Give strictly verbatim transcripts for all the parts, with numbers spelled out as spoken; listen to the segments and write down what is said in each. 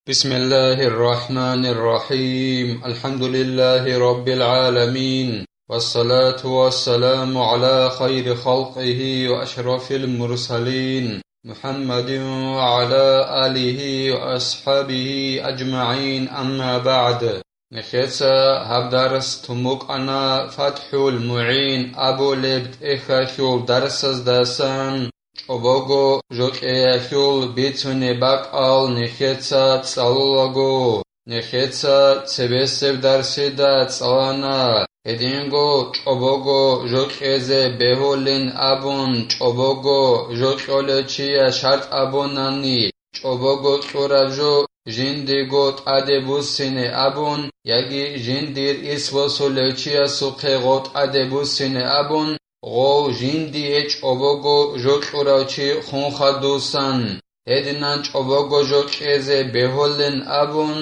بسم الله الرحمن الرحيم. الحمد لله رب العالمين. والصلاة والسلام على خير خلقه وأشرف المرسلين محمد وعلى آله وأصحابه أجمعين. أما بعد. Нехеца гьаб дарс тумукъана ФатхӀул МугӀин абулеб тӀехьалъул дарсаздасан. ЧӀобого жокьеялъул бицунеб бакӀал нехеца цӀалулаго, нехеца цебесеб дарсида цӀалана, гьединго чӀобого жокьезе бегьулин абун, чӀобого жокьолев чияс шартӀ абунани, чӀобого кьураб жо жиндиего тӀаде буссине абун, яги жиндир ирс босулев чиясухъе гъов тӀаде буссине абун, гъов жиндие чӀобого жо кьурав чи хун хадусан, гьединан чӀобого жо кьезе бегьулин абун,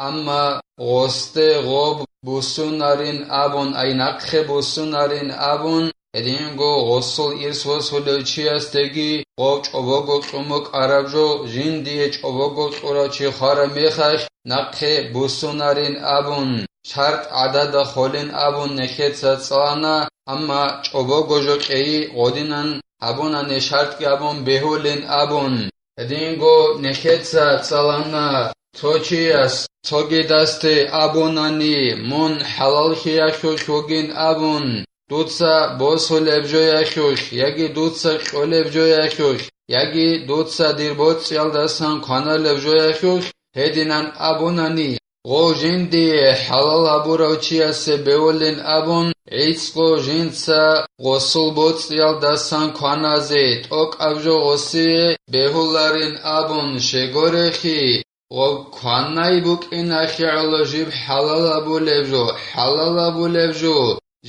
амма гъосде гъоб буссунарин абун, ай нахъе буссунарин абун, гьединго гъосул ирс босулев чиясдеги гъов чӀобого кьун букӀараб жо жиндие чӀобого кьурав чи хвараб мехалъ нахъе буссунарин абун, шартӀ гӀадада холин абун нехеца цӀалана, амма чӀобого жо кьейи гъодинан гьабунани шартӀги абун бегьулин абун. Гьединго нехеца цӀалана цо чияс цогидасде абунани, мун хӀалаллъиялъулъ вугин абун, дуца босулеб жоялъулъ яги дуца кьолеб жоялъулъ яги дуца дир боцӀиялдасан кваналеб жоялъулъ гьединан абунани, гъов жиндие хӀалал гьабурав чиясе бевулин абун, гӀицӀго жинца гъосул боцӀиялдасан кваназе тӀокӀаб жо гъосие бегьуларин абун щегорехи, гъоб кванай букӀиналъе гӀоло жиб хӀалал гьабулеб жо, хӀалал гьабулеб жо,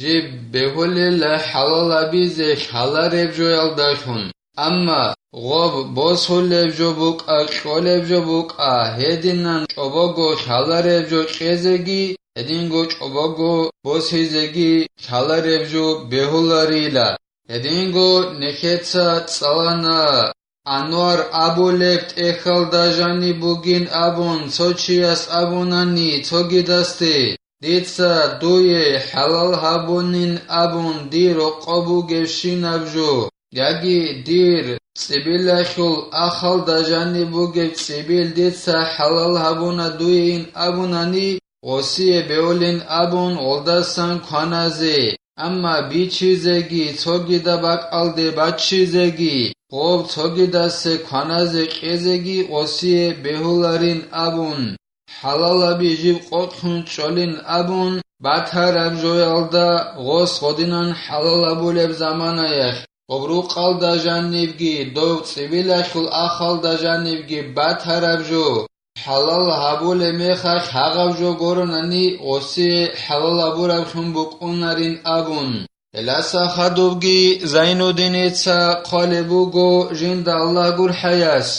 жиб бегьулила хӀалал гьабизе хьалареб жоялдалъун. Амма гъоб босулеб жо букӀа, кьолеб жо букӀа, гьединан чӀобого хьалареб жо кьезеги, гьединго чӀобого босизеги хьалареб жо бегьуларила. Гьединго нехеца цӀалана, Анвар абулеб тӀехьалда жаниб бугин абун цо чияс абунани цогидасде, дица дуе хӀалал гьабунин абун дир рокъоб бугебщинаб жо, яги дир цӀибилалъул ахалда жаниб бугеб цӀибил дица хӀалал гьабуна дуейин абунани, гъосие бевлин абун гъолдасан кваназе, амма бичизеги цогида бакӀалде баччизеги, гъоб цогидасе кваназе кьезеги гъосие бегьуларин абун, хӀалалаби жиб къокълъун чӀолин абун батараб жоялда гъос гъодинан хӀалалабулеб заманаялъ, гъоб рукъалда жанибги дов цӀибилалъул ахалда жанибги батараб жо, хӀалал гьабулеб мехалъ гьагъаб жо гуронани гъосие хӀалал гьабураблъун букӀунарин абун. Гьеласа хадубги Зайнуддиница хъвалеб буго жинда Аллагь гурхӀаяс: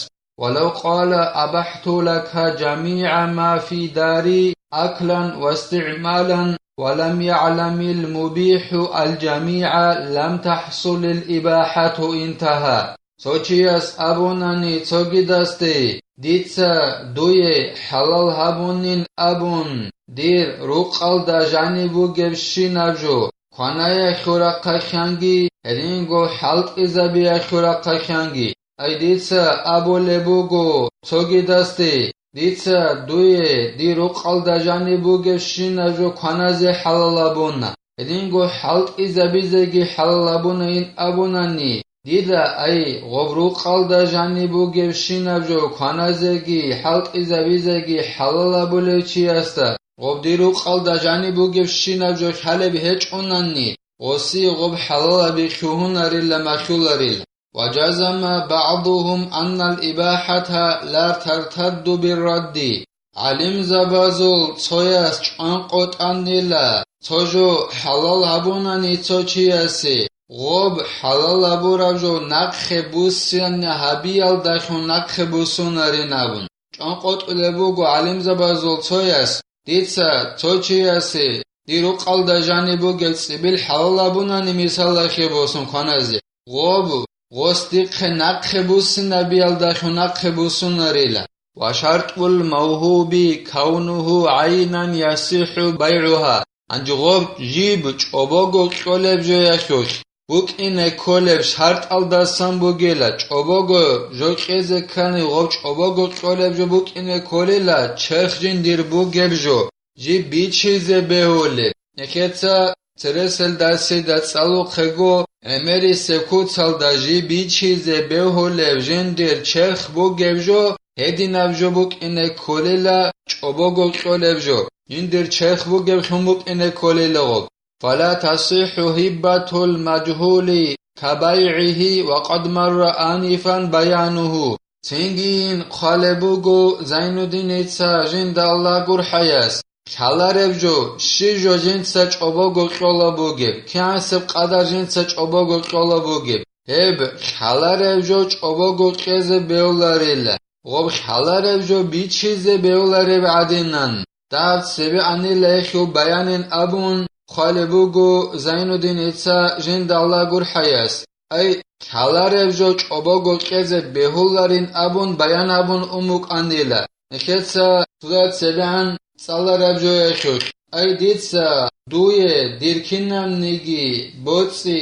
«Валав къала абахӀту лака жамигӀа ма фи дари аклан ва истигӀмалан ва лам ягӀламил мубихӀу ал-жамигӀа лам тахӀсулил ибахӀату интагьа». Цо чияс абунани цогидасде: «Дица дуе хӀалал гьабунин абун, дир рукъалда жаниб бугебщинаб жо, кванаялъул рахъалъанги, гьединго хӀалтӀизабиялъул рахъалъанги». Ай дица абулеб буго цогидасде: «Дица дуе дир рукъалда жаниб бугебщинаб жо кваназе хӀалал гьабуна, гьединго хӀалтӀизабизеги хӀалал гьабунайин», абунани, дида, ай, гъоб рукъалда жаниб бугебщинаб жо кваназеги хӀалтӀизабизеги хӀалал гьабулев чиясда, гъоб дир рукъалда жаниб бугебщинаб жо хӀалеб гьечӀунанни, гъосие гъоб хӀалалаби лъугьунарила махьуларила. وجزم بعضهم أن الإباحة لا ترتد بالرد. ГӀалимзабазул цояс чӀванкъотӀанила, цо жо хӀалал гьабунани цо чиясе, гъоб хӀалал гьабураб жо нахъе буссине гьабиялдалъун нахъе буссунарин абун. ЧӀванкъотӀулеб буго гӀалимзабазул цояс, дица цо чиясе дир рукъалда жаниб бугеб цӀибил хӀалал гьабунани мисалалъе босун кваназе, гъоб гъос дихъе нахъе буссинабиялдалъун нахъе буссунарила. ва шартӀул мавгьуби кавнугьу гӀайнан ясихӀу байгӀугьа. Гьанже гъоб жиб чӀобого кьолеб жояхьулъ букӀине кколеб шартӀалдасан бугела, чӀобого жо кьезе ккани гъоб чӀобого кьолеб жо букӀине кколела, черх жиндир бугеб жо жиб бичизе бегьулеб. Нехеца цереселдасида цӀалухъего, гӀемерисеб куцалда жиб бичизе бегьулеб жиндир черх бугеб жо, гьединаб жо букӀине кколела, чӀобого кьолеб жо, жиндир черх бугеблъун букӀине кколела гъоб. Фала тасихӀу гьиббатул мажгьули кабайгӀигьи ва къад марра анифан баянугьу. Цинги хъвалеб буго Зайнуддиница жинда Аллагь гурхӀаяс, лъалареб жо, щиб жо жинца чӀобого кьола бугеб, кигӀансеб къадар жинца чӀобого кьола бугеб, гьеб лъалареб жо чӀобого кьезе бегьуларила, гъоб лъалареб жо бичизе бегьулареб гӀадинан, дагьаб цебегӀанила гьелъул баянин абун хъвалеб буго Зайнуддиница жинда Аллагь гурхӀаяс. Ай, лъалареб жо чӀобого кьезе бегьуларин абун баян абун ун букӀанила. Нехеца цо цебегӀан цӀалараб жояхьулъ, ай, дица дуе дир кинабниги боцӀи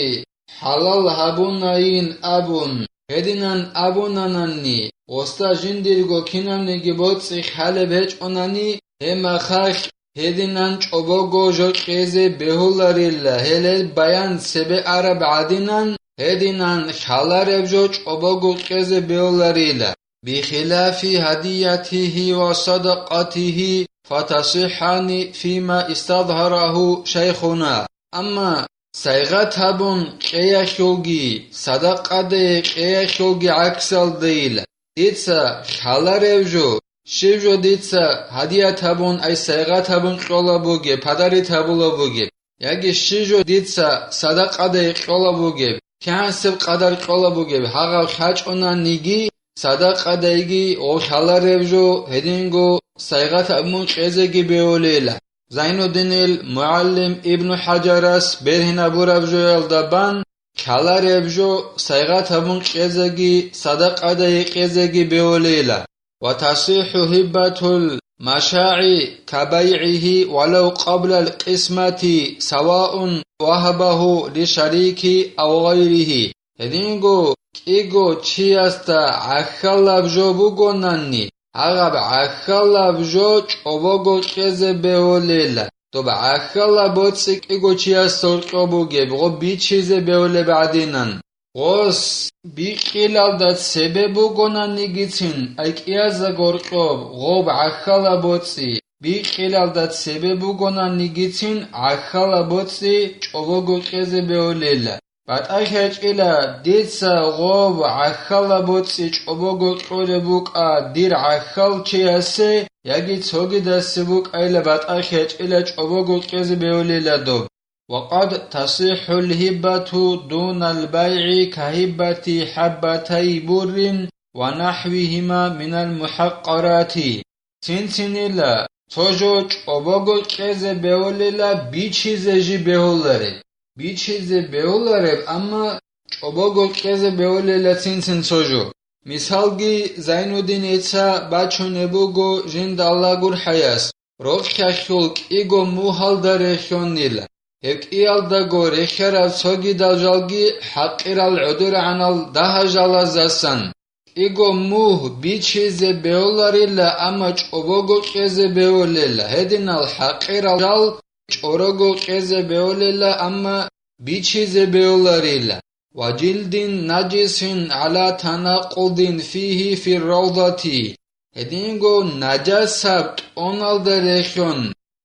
хӀалал гьабунайин абун, гьединан абунананни, гъосда жиндирго кинабниги боцӀи хӀалеб гьечӀонани, гьеб мехалъ гьединан чӀобого жо кьезе бегьуларила, гьелел баян цебе араб гӀадинан, гьединан лъалареб жо чӀобого кьезе бегьуларила. Бихилафи гьадиятигьи ва садакъатигьи, фатасихӀани фима истазгьарагьу шайхуна. Амма сайгъат гьабун кьеялъулги, садакъаде кьеялъулги гӀаксалдайила, дица лъаларев жо, щив жо дица гьадият гьабун, ай сайгъат гьабун кьола бугеб, падарит гьабула бугеб, яги щив жо дица садакъаде кьола бугеб, кигӀансеб къадар кьола бугеб, гьагъав хьачӀунаниги, садакъадайги гъов лъаларев жо гьединго сайгъат гьабун кьезеги бегьулейила. Зайнуддинил мугӀалим Ибну ХӀажарас бергьинабураб жоялда бан, лъалареб жо сайгъат гьабун кьезеги, садакъадай кьезеги бегьулейила. Ва тасихӀу гьиббатул машагӀи кабайгӀигьи валав къаблал къисмати, саваун вагьабагьу лишарики ав гъайригьи. Гьединго кӀиго чиясда гӀахьалаб жо бугонанни, гьагъаб гӀахьалаб жо чӀобого кьезе бегьулела, доб гӀахьалаб боцӀи кӀиго чиясда гьоркьоб бугеб, гъоб бичизе бегьулеб гӀадинан. Гъос бикьилалда цебе бугонаннигицин, ай кӀиязда гьоркьоб гъоб гӀахьалаб боцӀи, бикьилалда цебе бугонаннигицин гӀахьалаб боцӀи чӀобого кьезе бегьулела. БатӀахъ гьечӀила дица гъоб гӀахьалаб боцӀи чӀобого кьолеб букӀа дир гӀахьалчиясе яги цогидасе букӀайила, батӀахъ гьечӀила чӀобого кьезе бегьулила доб. Ва къад тасихӀул гьиббату дунал байгӀи кагьиббати хӀаббатай буррин ва нахӀвигьима минал мухӀаккарати. Цин-цинила, цо жо чӀобого кьезе бегьулила, бичизе жи бегьулареб. Бичизе бегьулареб, амма чӀобого кьезе бегьулила цин-цин цо жо. Мисалги, Зайнуддиница бачунеб буго жинда Аллагь гурхӀаяс, рохьалъул кӀиго мугьалда рехьонила. Гьеб кӀиялдаго рехьараб цогидал жалги хӀакъирал гӀодоргӀанал дагьа жалаздасан. КӀиго мугь бичизе бегьуларила, амма чӀобого кьезе бегьулела, гьединал хӀакъирал жал чӀорого кьезе бегьулела, амма бичизе бегьуларила. Ва жилдин нажисин гӀала танакъудин фигьи фир равдати. Гьединго нажасаб тӀоналда рехьон,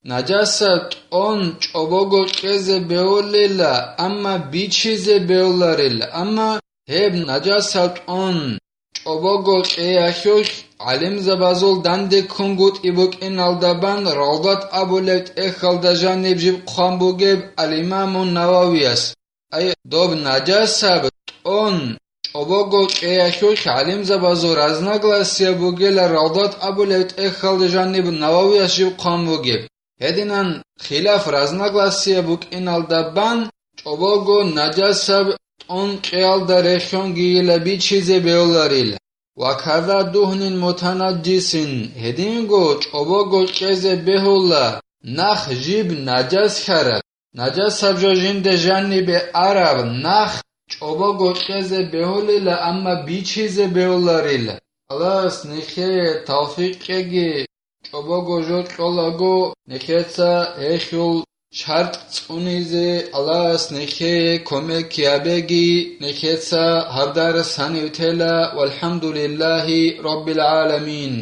нажасаб тӀон чӀобого кьезе бегьулела, амма бичизе бегьуларел, амма гьеб нажасаб тӀон чӀобого кьеялъулъ гӀалимзабазул данде ккунгутӀи букӀиналда бан Равдат абулеб тӀехьалда жаниб жиб хъван бугеб ал-Имаму Нававияс. Ай, доб нажасаб тӀон чӀобого кьеялъулъ гӀалимзабазул разногласие бугела Равдат абулеб тӀехьалда жаниб Нававияс жиб хъван бугеб. Гьединан хилаф, разногласие букӀиналда бан чӀобого нажасаб тӀон кьеялда рехьонгийила бичизе бегьуларила. ва каза дугьнин мутанаджисин, гьединго чӀобого кьезе бегьула нах жиб наджасхьараб. Наджасаб жо жинда жанибе араб нах чӀобого кьезе бегьулила, амма бичизе бегьуларила. Аллагьас нехее тавфикъ кьеги, чӀобого жо кьолаго, нехеца гьелъул шартӀ цӀунизе Аллагьас нехее кумек гьабеги, нехеца гьаб дарс гьанив тела, валхӀамдулиллагьи раббил гӀаламин.